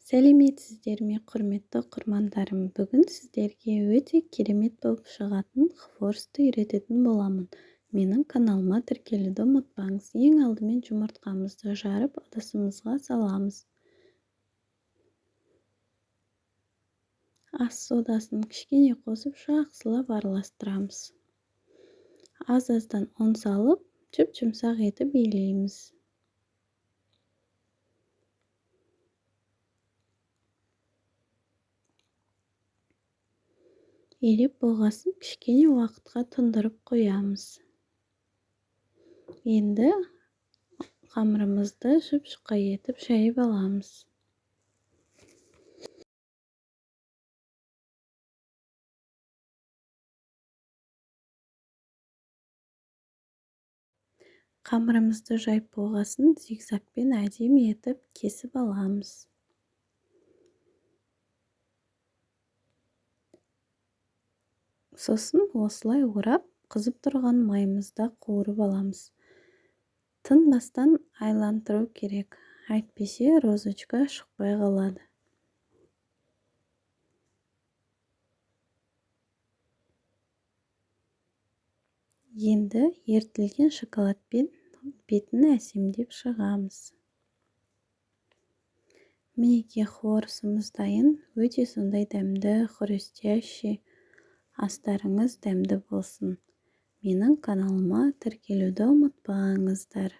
Сәлеметсіздер ме, құрметті оқырмандарым! Бүгін сіздерге өте керемет болып шығатын хворостты үйрететін боламын. Менің каналыма тіркелуді ұмытпаңыз. Ең алдымен жұмыртқамызды жарып, ыдысымызға саламыз. Ас содасын кішкене қосып, жақсылап араластырамыз. Аз-аздан ұн салып, жұп-жұмсақ етіп илейміз. Илеп болғасын кішкене уақытқа тұндырып қоямыз. Енді қамырымызды жұп-жұқа етіп жайып аламыз. Қамырымызды жайып болғасын зигзагпен әдемі етіп кесіп аламыз. Сосын осылай орап, қызып тұрған майымызда қуырып аламыз. Тынбастан айлантыру керек, әйтпесе розочка шықпай қалады. Енді ерітілген шоколадпен бетін әсемдеп шығамыз. Мінекей, хворосымыз дайын. Өте сондай дәмді, хрустящий. Астарыңыз дәмді болсын. Менің каналыма тіркелуді ұмытпаңыздар.